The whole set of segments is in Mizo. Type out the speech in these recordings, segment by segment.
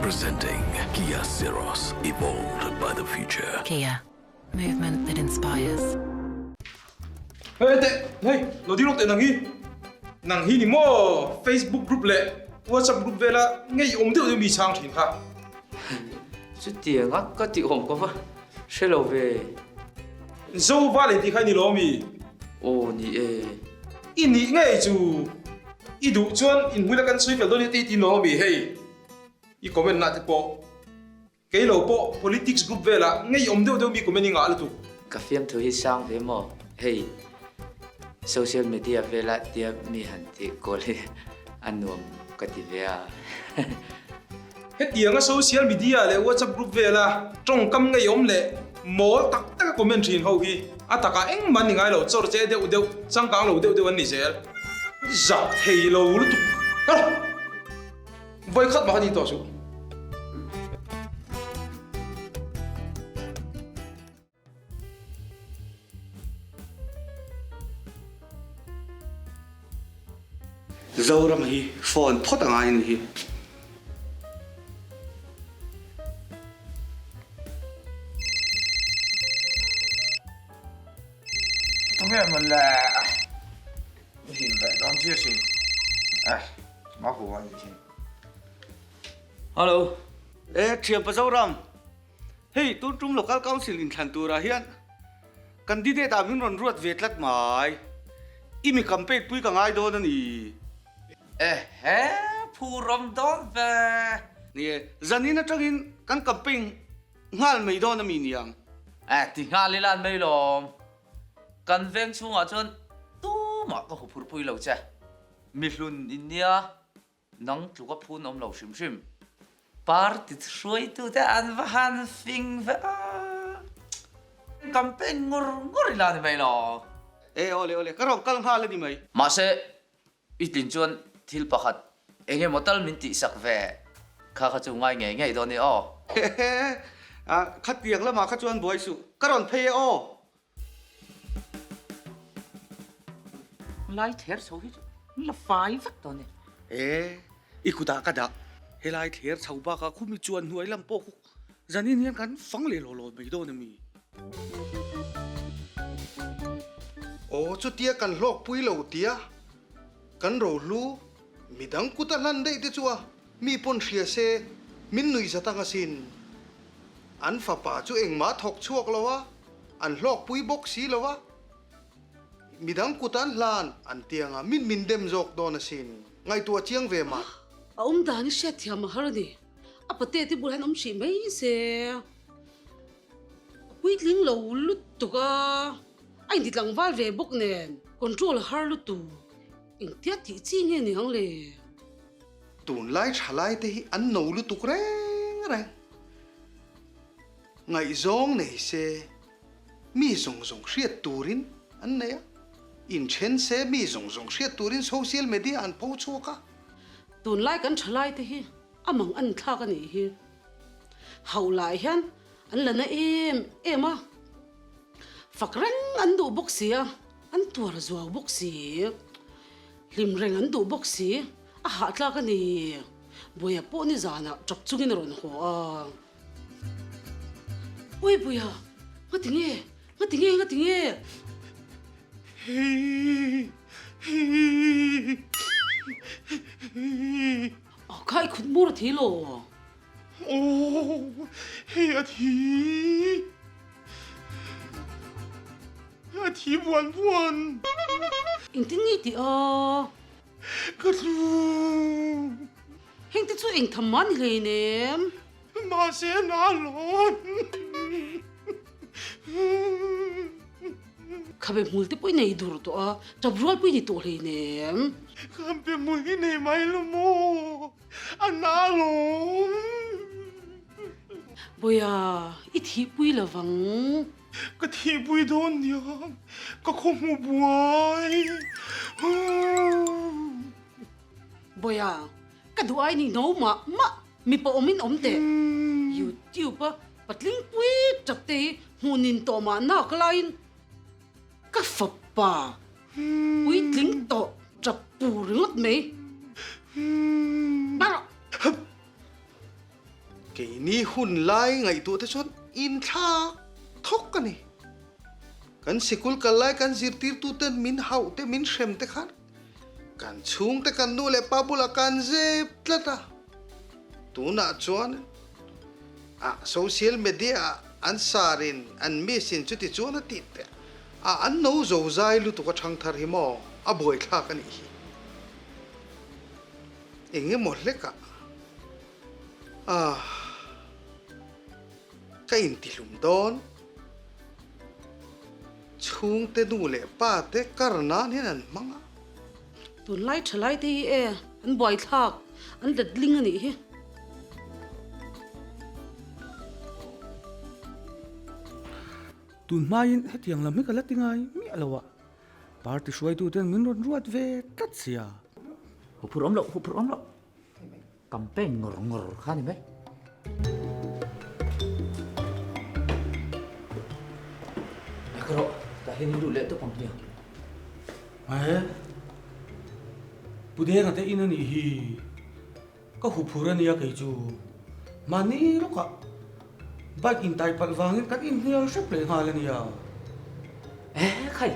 Presenting Kia Syros, evolved by the future. Kia, movement that inspires. Hei teh, hei, lo ding lawk teh nang hi. Nang hi ni maw Facebook group leh WhatsApp group vela ngeiawm deuh deuh mi chhang thin kha. Chutiang a ka tih awm ka va hre lo ve. Zo va leh tih kha i ni lo ami? Aw ni e. I nih ngei chu i duh chuan inhmuila kan sawi fel dawn hi te i ti lo ami hei i comment na te pawh kei lo pawh politics group velah ngei awm deuh deuh mi comment i ngah lutuk. Ka fiamthu hi sang ve maw hei social media vela tia mi han tih kawl hi a nuam ka ti ve a. Hetianga social media leh WhatsApp group vela tawngkam ngeiawm leh mawl tak taka comment thin ho hi a takah engmah an ni ngai lo, chawr che deuh deuh, changkang lo deuh deuh an ni zel. Zak thei lo lutuk. Kal! Vawikhat mah kha ni tawh suh. Zoram hi phone phawt a ngai a nih hi. Tunge mawn le i hlim ve dawn chiah si. Eh, ma hu a nih hi. Hello. E, thianpa Zoram. Hei tun tum Local Council inthlan turah hian candidate ah min rawn ruat ve tlat mai. I mi campaign pui ka ngai dawn a ni. Ehe, phurawm dawn ve. Ni e, zanin atangin kan campaign nghal mai dawn a mi niang. Eh, ti nghal ila an mai lawm. Kan veng chhungah chuan tumah ka huphurhpui lo che. Mihlun in nia. Nang tluk a phun awm lo hrim hrim. Party hruaitute an va han fing ve a, campaign ngur ngur ila ni mai lo. E awle awle, ka rawn kal nghal a ni mai. Mahse, i tlin chuan thil pakhat eng emaw tal min tihsak ve kha kha chu ngai ngei ngei dawn i aw. Hehe, khatiang lamah kha chuan buai suh, ka rawn phei e aw. Lai thler chho hi chu an la fai vek tawh a ni. E, i kutah ka dah. Helai thler chho bakah khumi chuan hnuai lam pawh khu zanin hian kan fang leh law law mai dawn a mi? Aw chutia kan hlawkpui lo tia kan rohlu midang kut a hlan daih te chu a mi pawn hria se min nuih zat ang asin. An fapa chu engmah thawk chhuak lo a. An hlawkpui bawk si lo a, midang kut an hlan an ti anga min min dem zawk dawn asin. Ngaihtuah chiang ve mah. A awm dan hi hriat thiam a har a ni. A pate te bulah hian awm hrih mai se. A puitling lo lutuk a, a inti tlangval ve bawk nen control a har lutuk. Engtia tih chi nge ni ang le? Tunlai thalai te hi an no lutuk reng reng. Ngaihzawng nei se mi zawng zawng hriat turin an nei a, inthen se mi zawng zawng hriat turin social media an pho chhuak a. Tunlai kan thalai te hi a mang an thlak a nih hi. Hauh lah hian an la na em em a, fak reng an duh bawk si a, an tuar zuau bawk si, hlim reng an duh bawk si, a hahtlak a ni. Buaia pawh nizanah tap chungin a rawn haw a. Ui Puia, ngati nge, ngati nge, ngati nge? A khai khut mur a thi lo. Aw, hei a thi. A thi buan buan. Engtin nge tih a? Ka tlu. Heng te chu eng tham mah ni hleinem. Mahse na lawn. Khabe hmul te pawh i nei dur tawh a, tap rual pawh i ni tawh hleinem. Khabe hmul hi nei mai lo maw? A na lawm. Bawiha, i thihpui lovang. Ka thihpui dawn niang, ka khaw hmu buai. Bawiha, ka duh ai ni no mah mah mipa awmin awm teh. YouTube a patling pui tap te hi hmuh nin tawh mah nak laiin ka fapa puitling tawh tap pur ringawt mai. Bang rawh! Keini hun lai ngaihtuah te chuan inthlak thawk a ni. Kan sikul kal lai kan zirtirtuten min hauh te min hrem te khan kan chhungte kan nu leh pa bulah kan zep tlat a. Tunah chuan ah social media ah an sarin an miss in chuti chuan a tih te ah an no zo zai lutuk a thangthar hi maw a buaithlak a nih hi. Eng emaw hlekah ah ka intihlum dawn. Chhungte nu leh pa te kar nan hian an hmang a. Tunlai thalai te hi e an buaithlak an letling a nih hi. Tun hmain hetiang lam hi ka la ti ngai miah lo a, party hruaituten min rawn ruat ve tlat sia. Huphurh awm loh, huphurh awm loh. Campaign ngawr ngawr kha ni mai. Ka rawh, tah hian in lut leh tawp ang hmiang. He, Pu Denga te in a nih hi. Ka huphur a nia kei chu. Mahni lawkah bike intai palh vangin kan inhnial hrep leh nghal a nia. He khai,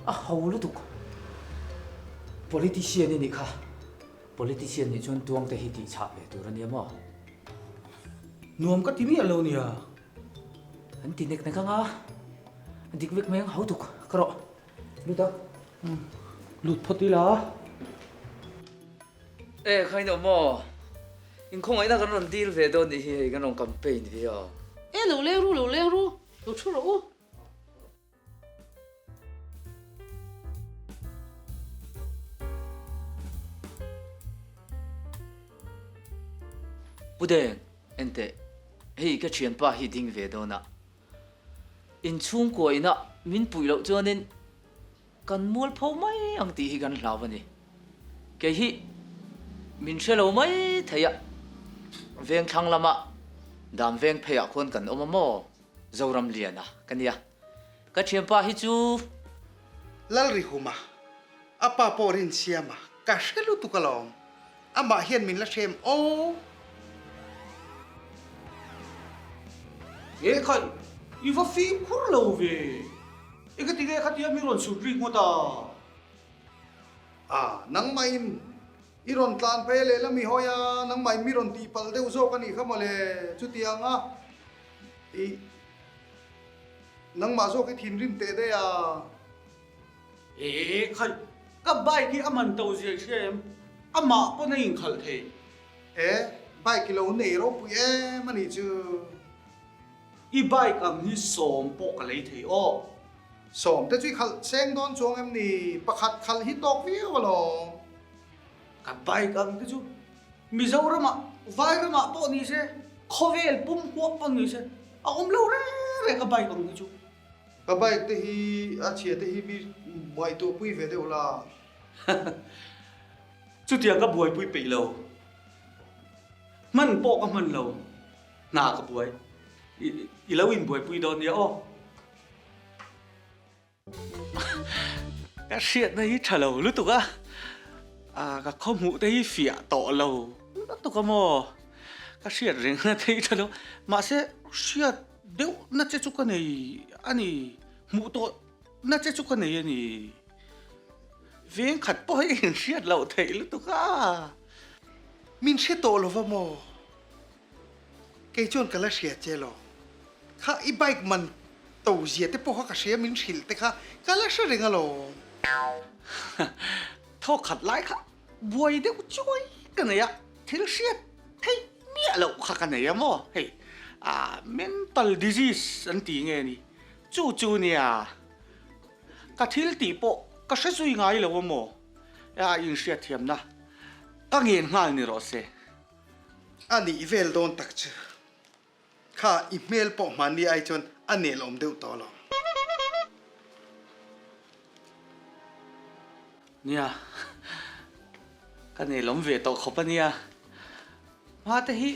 a ho lutuk. Politician i nih kha. Politician nih chuan tuang te hi tih chhah ve tur a nia maw? Nuam ka ti miah lo nia. An ti nek nek anga, a dik vek mai ang hau tuk ka rawh. Lut a. Lut phawt ila. E khai no maw? Inkhawngaihna kan rawn deal ve dawn nih hi hei kan rawn campaign ve a. E lo leng ru lo leng ru, lo thu rawh u. Pu Deng, enteh, hei ka thianpa hi ding ve dawn a, inchhungkua inah min puih loh chuanin kan mualpho mai ang tih hi kan hlau a ni. Kei hi min hre lo mai thei a, vengthlang lama dam veng pheiah khuan kan awm a maw? Zoramliana ka nia. Ka thianpa hi chu. Lalrihuma, a pa pawh Rinsiama, ka hre lutuk alawm. Amah hian min la hrem aw. He khan i va fimkhur lo ve. Engati nge khatia mi rawn sut rik ngawt a? A, nangmahin i rawn tlan phei a lehlam i hawi a, nangmahin mi rawn tihpalh deuh zawk a nih kha mawle. Chutianga i. Nangmah zawk i thinrim teh daih a. Ee khai, ka bike hi a man to zia i hria em? Amah pawn a inkhalh thei. E, bike i lo nei ropui em a nih chu. I bike ang hi sawm pawh ka lei thei aw. Sawm te chu i khalh seng dawn chuang em ni? Pakhat khalh hi tawk viau alawm. Ka bike ang te chu Mizoramah, Vairamah pawh ni se, khawvel pum huap pawh ni se, a awm lo reng reng a bike ang hi chu. Ka bike te hi a chhia te hi mi ngaihtuahpui ve deuh la. Chutiang ka buaipui peih lo. Hman pawh ka hman lo. Hna ka buai. I lo inbuaipui dawn nia aw. Ka hriatna hi tha lo lutuk a, ka khawhmuh te hi fiah tawh lo lutuk a maw? Ka hriat rengna te hi tha lo, mahse hriat deuh na che chu ka nei a ni, hmuh tawh na che chu ka nei a ni. Veng khat pawh hi inhriat loh theih lutuk a. Min hre tawh lo va maw? Kei chuan ka la hria che lo. Kha i bike man to zia te pawh kha ka hria min hrilh te kha ka la hre reng alawm. Thawk khat lai kha buai deuh chuai ka nei a, thil hriat theih miah loh kha ka nei a maw? Hei mental disease an ti nge ni? Chu chu nia ka thil tih pawh ka hre zui ngai lo a maw? Inhriat thiamna ka ngen nghal ni rawh se. A nih vel dawn tak chu. Kha i hmel pawh hmanni ai chuan a nel awm deuh tawh lo. Nia, ka nel awm ve tawh khawp a nia. Hmate hi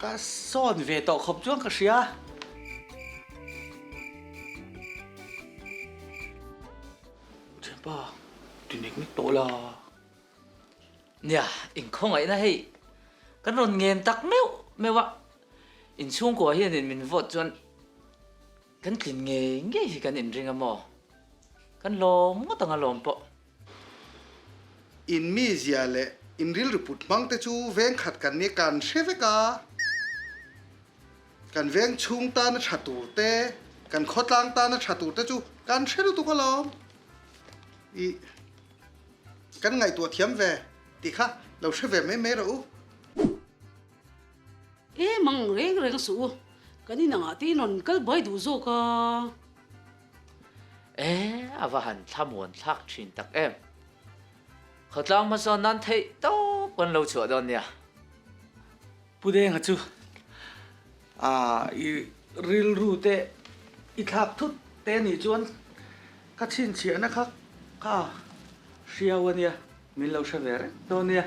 ka sawn ve tawh khawp chuan ka hria. Thianpa, ti nek nek tawh la. Nia, inkhawngaihna hei kan rawn ngen tak meuh. meuh a, inchhungkua hianin min vote chuan kan tlin ngei ngei hi kan inring a maw? Kan lawm ngawt ang a lawm pawh. In mizia leh in rilru put hmang te chu veng khat kan nia kan hre vek a. Kan veng chhung tana tha tur te, kan khawtlang tana tha tur te chu kan hre lutuk alawm. I kan ngaihtuah thiam ve tih kha lo hre ve mai mai rawh u. E mang reng reng suh u, kan inangah te in rawn kal buai duh zawk a. E a va han thlamuan thlak thin tak em. Khawtlang hmasawn nan theih tawp kan lo chhuah dawn nia. Pu Denga chu i rilru te i thlak thut te anih chuan ka chhinchhiahna kha kha hriau ania min lo hre ve reng dawn nia.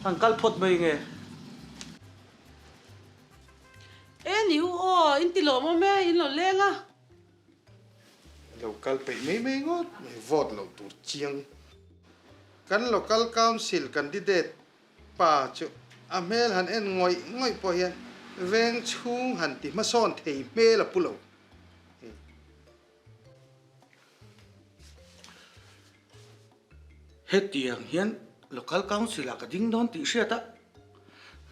Kan kal phawt mai nge? E ni u aw, in ti lawm awm e, in lo leng a. Lo kal peih mai mai ngawt mai, vote loh tur chiang. Kan local council candidate Pa chu a hmel han en ngawih ngawih pawh hian veng chhung han ti hmasawn thei hmel a pu lo. Hetiang hian Local Council ah ka ding dawn tih hriat a,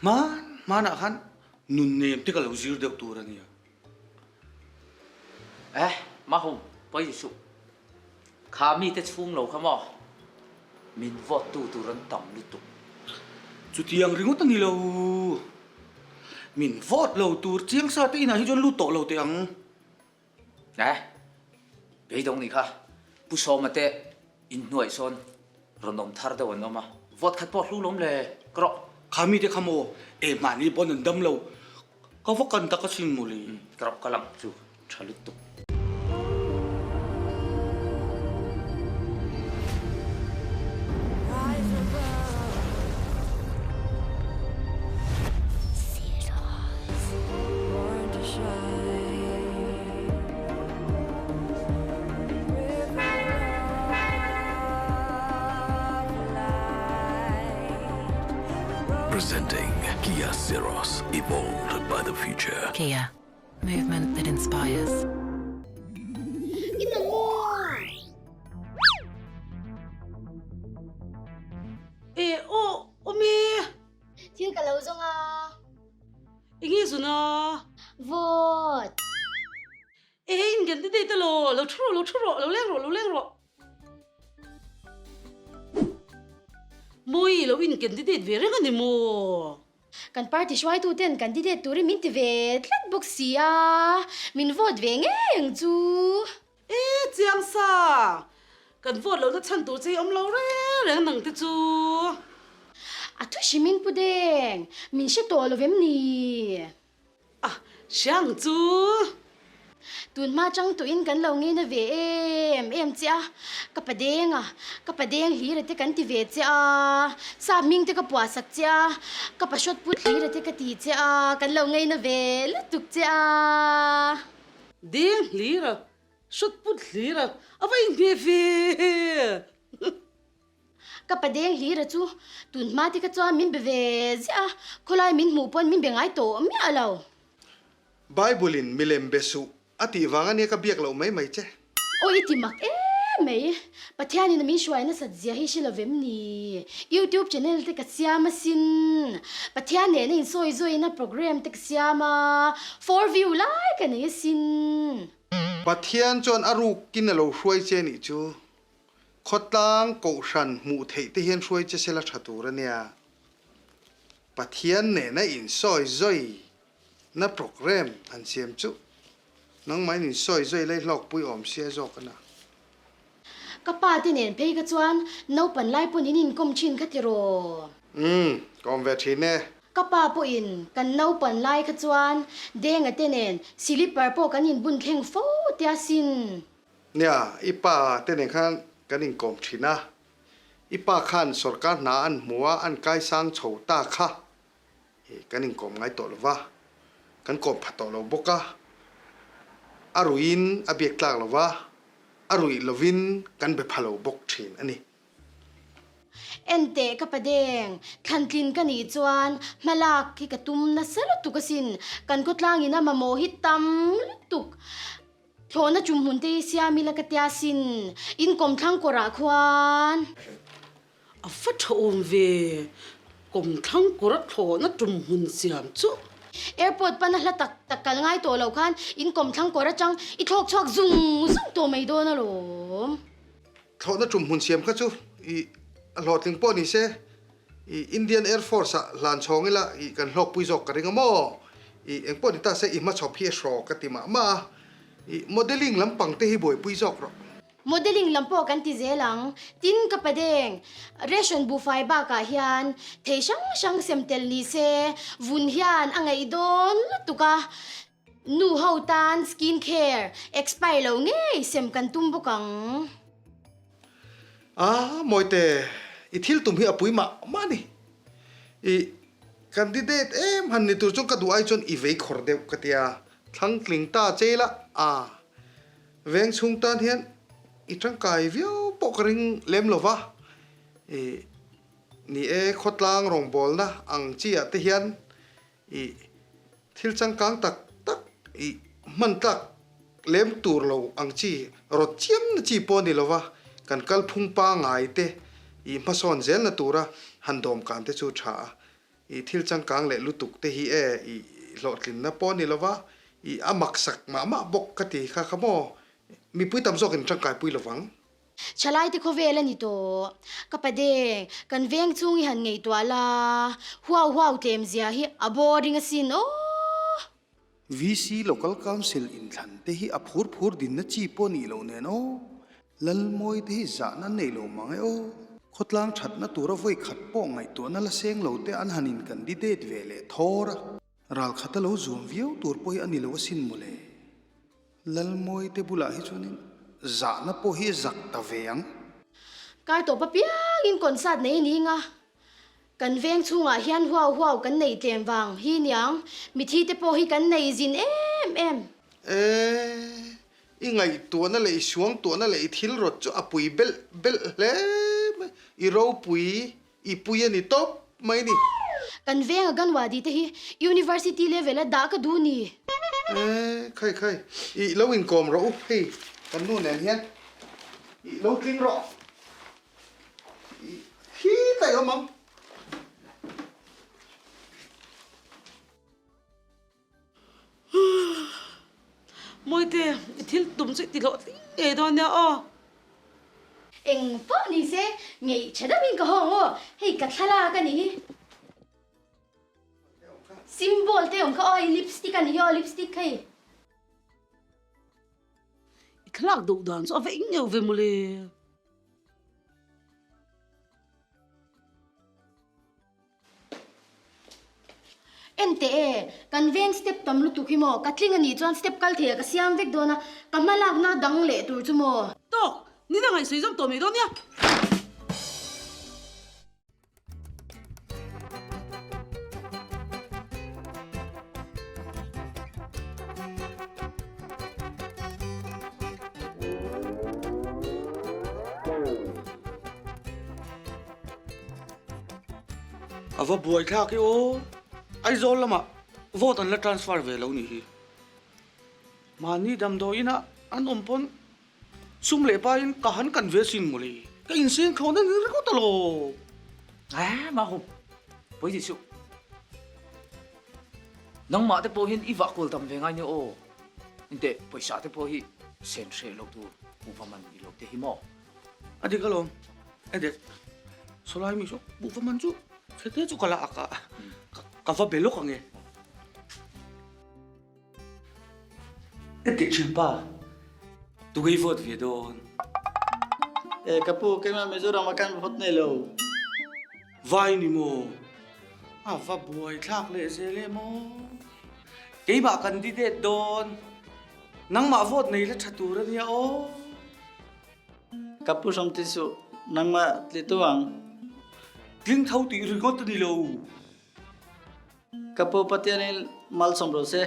hman hmanah khan nun nem te ka lo zir deuh tur a nia. Eh, Mahum, pawi suh. Kha mite chhung lo kha maw? Min vote tu tur an tam lutuk. Chutiang ringawt a ni lo. Min vote lo tur chiang sa te inah hi chuan lut tawh lo teh ang. Eh, beidawng nih kha. Pu Sawma te inhnuaih sawn rawn awm thar deuh an awm a. Vote khat pawh hlu lawm le, ka rawh. Kha mite kha maw? Eh, mahni pawn an dam lo. Ka va kan tak asin mawle. Ka rawh ka lang chu tha lutuk. Presenting Kia Syros, evolved by the future. Kia, movement that inspires. E aw awm e. Thil ka lo zawng a. Enge zun a? Vote. E in candidate a lo, lo thu rawh, lo thu rawh, lo leng rawh, lo leng rawh. Mawi lo in candidate ve reng a ni maw? Kan party hruaitu ten candidate turin min ti ve tlat bawk si a, min vote ve ngei ang chu. E chiang sa, kan vote lohna chhan tur che i awm lo reng reng nang te chu. A thu hrim in pu deng, min hre tawh lo vem ni? A hriang chu. Tun hma chang tuin kan lo ngei na ve em em che a, ka pa deng a, ka pa deng hlir a te kan ti ve che a, sap hming te ka puah sak che a, ka pa hrawt put hlir a te ka ti che a, kan lo ngei na ve lutuk che a. Deng hlir a, hrawt put hlir a, a va inhmeh ve. Ka pa deng hlira chu tun hma te kha chuan min be ve ziah a, khawlai min hmuh pawn min be ngai tawh miah lo. Bible in milem be suh a tih vang ania ka biak loh mai mai che. Aw i ti mak em mai, Pathianin a min hruai nasat zia hi hre lo vem ni? YouTube channel te ka siam asin, Pathian nena insawi zawina program te ka siam a, for view lai ka nei asin. Pathian chuan a rukin a lo hruai che nih chu. Khawtlang kohhran hmuh theih te hian hruai che sela tha tur a nia. Pathian nena insawi zawi na programme han siam chu nangmahin insawi zawi lai hlawkpui awm sia zawk a na. Ka pa te nen phei kha chuan naupan lai pawn in inkawm thin kha tiraw? Umm, ka awm ve thin e. Ka pa pawhin kan naupan lai kha chuan Denga te nen silipar pawh kan inbun thleng fo tia sin. Nia, i pa te nen khan kan inkawm thin a, i pa khan sorkar hna an hmu a, an kaisang chho ta kha kan inkawm ngai tawh lo va, kan kawm pha tawh lo bawk a, a ruiin a biak tlak lo va, a ruih lovin kan be pha lo bawk thin a ni. Enteh ka padeng, thlantlin ka nih chuan hmalak hi ka tum nasa lutuk asin, kan khawtlang in a mamawh hi tam lutuk. Thlawhna tum hmun te hi siam ila ka tia sin, in kawmthlang kawrah khuan. A va tha awm ve, kawmthlang kawra thlawhna tum hmun siam chu. Airport pana hla tak tak kal ngai tawh lo khan in kawmthlang kawr atang i thlawk chhuak zung zung tawh mai dawn alawm. Thlawhna tum hmun siam kha chu i a hlawhtling pawh ni se, i Indian Air Force ah hlan chhawng ila i kan hlawkpui zawk ka ring a maw? I engpawh ni ta se i hmachhawp hi a hraw ka ti mah mah a, i modelling lampang te hi buaipui zawk rawh. Modelling lam pawh kan ti zel ang, tin ka padeng, ration buhfai bakah hian thei hrang hrang sem tel ni se, vun hian a ngaih dawn lutuk a, Nu ho tan skin care expire lo ngei sem kan tum bawk ang. A, Mawite, i thil tum hi a pui mah mah a ni. I candidate em han ni tur chuan ka duh ai chuan i vei khawr deuh ka tia, thlang tling ta che ila a, veng chhung tan hian i tangkai viau pawh ka ring lem lo va, i ni e khawtlang rawngbawlna ang chi ah te hian I thil changkang tak tak i hman tlak lem tur lo ang chi rawt chiam na chi pawh a ni lova, kan kalphung pangai te i hmasawn zel na tura han dawmkan te chu tha a. I thil changkang leh lutuk te hi e i hlawhtlinna pawh a ni lova, i a maksak mah mah bawk ka ti kha kha maw mipui tam zawkin tangkaipui lovang. Thalaite khawvel a ni tawh. Ka pa deng, kan veng chung i han ngaihtuah la, huau huau tlem zia hi a boring asin aw. VC Local Council inthlan te hi a phur phur dinna chi pawh nih loh nen aw. Lalmawi te hi zahna an nei lo mang e aw. Khawtlang thatna tura vawi khat pawh ngaihtuahna la seng lo te an han in candidate ve leh thawr a. Ral khata lo zuam viau tur pawh hi a ni lo asin mawle. Lalmawi te bulah hi chuanin zahna pawh hi zak ta ve ang. Kar tawp apiangin concert nei a ni nga, kan veng chhungah hian huau huau kan nei tlem vang hi niang, mithi te pawh hi kan nei zin em em. E, i ngaihtuahna leh i suangtuahna leh i thil rawt chu a pui belh belh hle mai, i ropui I pui a ni tawp mai ni. Kan veng Aganwadi te hi University level a dah ka duh ni. E, khai khai, i lo inkawm rawh u, hei kan nu nen hian i lo tling rawh. I hi daih awm ang. Mawite, i thil tum chu i ti hlawhtling ngei dawn nia aw. Eng pawh ni se, ngeih tha deuhin ka hawng aw, hei ka thlalak a nih hi. Symbol te awm kha aw, i lipstick a nih hi aw, lipstick hei. I thlalak duh dan chu a va eng ngeuh ve mawle. Enteh e, kan veng step tam lutuk hi maw, ka tling a nih chuan step kal thei ah ka siam vek dawn a, ka hma lakna dang leh tur chu maw. Tawk, ni dang ngaihsawi zawm tawh mai dawn nia. A va buai thlak i aw. Aizawl lamah vote an la transfer ve lo nih hi. Mahni damdawiin ah an awm pawn sum leh pain ka han kan ve sin mawle. Ka inseng thlawn a ni ringawt alawm. Eeh Mahu, pawi tih suh. Nangmah te pawh hian i vah kual tam ve ngai nia aw. Inteh pawisa te pawh hi sen hreh loh tur kuhva man i lo te hi maw? A dik alawm. Ede, sawlai mi saw buhva man chu chhete chu ka la ak a, ka va be lawk ang e. Ede thianpa, tugei vote ve dawn? E ka pu, keimah Mizoram ah kan vote nei lo. Vai ni maw? A va buai thlak leh zel em aw. Keimah candidate dawn. Nangmah vote nei la tha tur a nia aw. Ka pu hram ti suh, nangmah tli tu ang. Tling tho tih ringawt a ni lo. Ka pu Pathian in malsawm rawh se.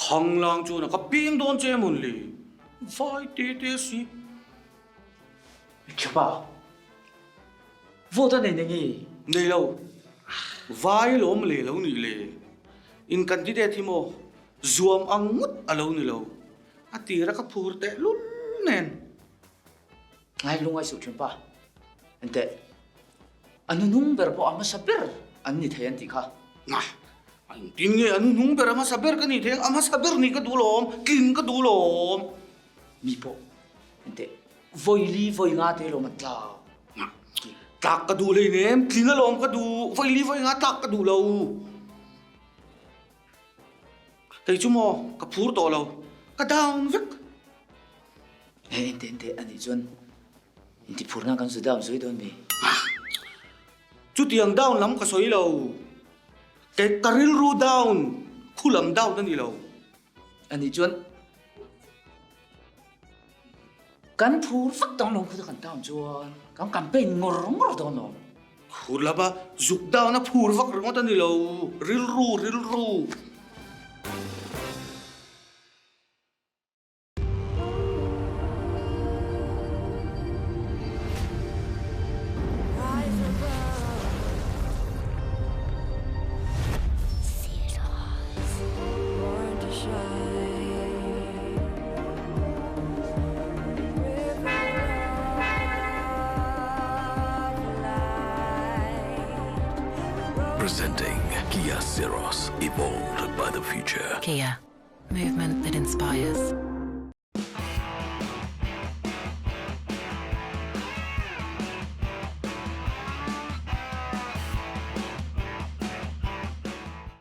Khanglang chuan a ka peng dawn che mawn le, vai te te si. Khipa, Vote a nei na nge? Nei lo. Vai lawm le lo nih le. In candidate hi maw zuam ang ngawt a lo ni lo. A tir a ka phur teh lul nen. Ngai lungai suh thin pa. Enteh, a nunung ber pawh a hmasa ber an ni thei an tih kha. Nah, engtin nge a nunung ber a hmasa ber ka nih thei ang? A hmasa ber nih ka duh lawm, tlin ka duh lawm. Mi pawh, enteh, vawi li vawi nga te lawm an tlak. Nah, tlak ka duh hleinem, tlin alawm ka duh, vawi li vawi nga tlak ka duh lo. Kei chu maw, ka phur tawh lo, ka down vek. Hei ente ente anih chuan inti phurna kan zu down zui dawn mi? Chutiang down lam ka sawi lo, kei ka rilru down, khu lam down a ni lo. Anih chuan kan phur vak dawn lo khuta kan down chuan kan campaign ngawr ngawr dawn lo. Phur lama zuk down a phur vak ringawt a ni lo, rilru rilru. Presenting Kia Ceros, evolved by the future. Kia, movement that inspires.